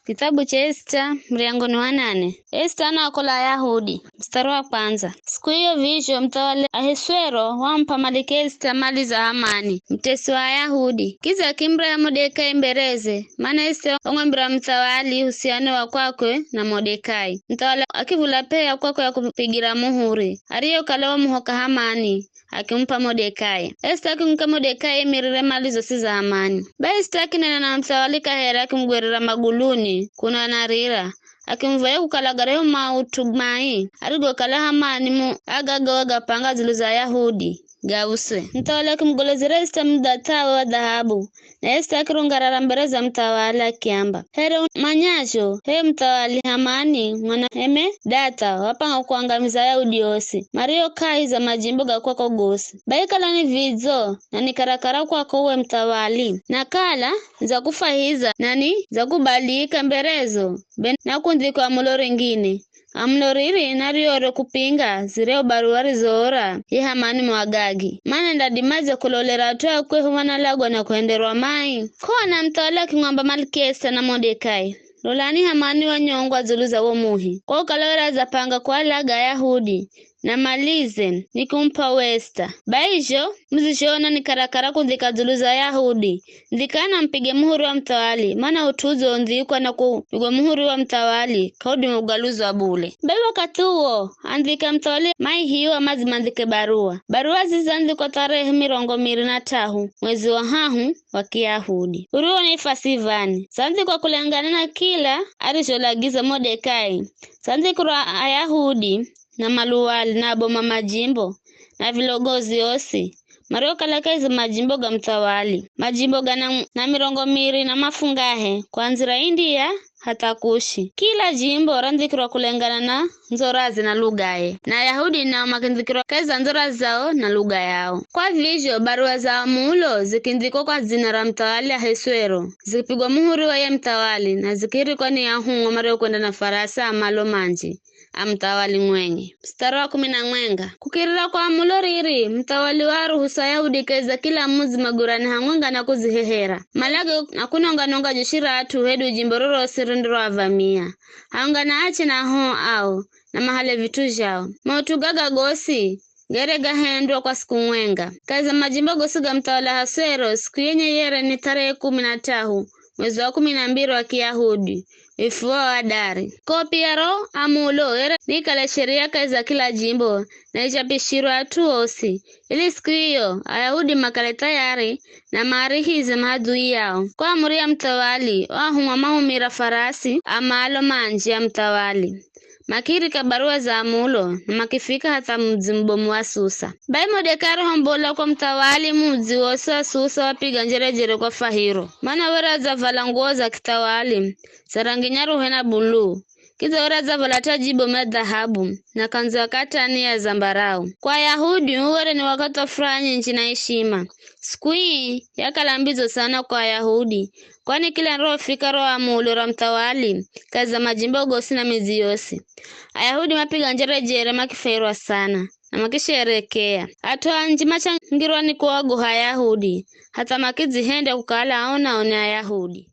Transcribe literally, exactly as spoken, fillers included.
Kithabu cha Esita, muryango ni wa nane. Esita anaokola Ayahudi. Mstari wa kwanza. Siku iyo vizho muthawali Aheswero wamup'a Malkia Esita mali za Hamani, mutesi wa Ayahudi. Kidza akimuraya Modekai mbereze, mana Esita wamwambira muthawali uhusiano wa kwakwe na Modekai. Muthawali akivula p'eya kwakwe ya kupigira muhuri, ariyokala wamuhoka Hamani, akimup'a Modekai. Esita akimwika Modekai amirire mali zosi za Hamani. Bai Esita akinena na muthawali kaheri akimugwerera maguluni, kuno anarira. Akimuvoya kukala garyahu maut'u mai arigokala Hamani mu Agagi wagapanga dzulu za Ayahudi, gauswe. Muthawali akimugolozera Esita mudhath'awe wa dhahabu, na Esita akirungarara mbere za muthawali akiamba, "Here umanyazho, h'e muthawali Hamani mwana Hemedata wapanga kuangamiza Ayahudi osi mario kahi za majimbo ga kwako gosi. Bai kala ni vidzo na ni karakara kwako uwe muthawali, na kala ni za kufwahiza na ni za kubalika mberezo, be nakundzikwe amulo ringine. Amulo riri nariore kupinga zireo baruwa rizoora ye Hamani Muagagi. Mana ndadimadze kulolera at'u a kwehu manalagwa na kuhenderwa mai?" K'ona muthawali akimwamba Malkia Esita na Modekai, "Lolani Hamani wanyongwa dzulu za wo muhi, kwa kukala were adzapanga kualaga Ayahudi na malize ni kumup'a we Esita. Bai zho muzizhona ni karakara kundzika dzulu za Ayahudi, ndzikani na mupige muhuri wa muthawali, mana ut'u udzondzikwa na kupigwa muhuri wa muthawali k'audima kugaluzwa bule." Bai wakathi uwo andzika muthawali maihiwa madzi mandzike baruwa. Baruwa zizi zandzikwa tharehe mirongo miri na t'ahu mwezi wa hahu wa Kiyahudi, uriwo ni Fasivani. Zandzikwa kulengana na kila arizholagiza Modekai. Zandzikirwa Ayahudi na maluwali na aboma majimbo na vilogozi osi mariokala kahi za majimbo ga muthawali, majimbo gana na mirongo miri na mafungahe, kwandzira India hatha Kushi. Kila jimbo randzikirwa kulengana na ndzoraze na lugaye, na Ayahudi nao makindzikirwa kahi za ndzoraze zao na luga yao. Kwa vizho baruwa za amulo zikindzikwa kwa dzina ra muthawali Aheswero, zikipigwa muhuri wa ye muthawali, na zikirikwa ni ahungwa mariokwenda na farasi a malo manji a muthawali mwenye. Mstari wa kumi na mwenga. Kukirira kwa amulo riri, muthawali waaruhusu Ayahudi kahi za kila mudzi magurani hamwenga na kuzihehera, malage na kunonga-nonga jeshi ra at'u hedu jimbo rorosi rindiroavamia, hamwenga na ache na ahoho ao, na mahale vit'u zhao. Maut'u gaga gosi gere gahendwa kwa siku mwenga. Kahi za majimbo gosi ga muthawali Ahaswero, siku yenye yere ni tharehe kumi na t'ahu, mwezi wa kumi na mbiri wa Kiyahudi, ifuwa wa Adari. Kopi ya ro amulo ere nikale sheria kahi za kila jimbo, na ichapishirwe at'u osi, ili siku iyo Ayahudi makale thayari na maarihize maadui yao. Kwa amuri ya muthawali, o ahumwa mahumira farasi a maalo manji a muthawali, makirika baruwa za amulo, na makifika hatha mudzi mubomu wa Susa. Bai Modekai arihombola kwa muthawali, mudzi wosi wa Susa wapiga njerejere kwa fwahiro, mana were adzavala nguwo za kithawali za rangi nyaruhe na buluu, kidza were adzavala taji bomu ya dhahabu na kandzo ya katani ya zambarau. Kwa Ayahudi, uu were ni wakathi wa furaha nyinji na ishima. Siku ii yakala mbidzo sana kwa Ayahudi, kwani kila rirofika ro amulo ra muthawali kahi za majimbo gosi na midzi yosi, Ayahudi mapiga njerejere makifurahirwa sana na makisherekea. At'u anji machangirwa ni kuogoha Ayahudi, hatha makidzihenda kukala ao nao ni Ayahudi.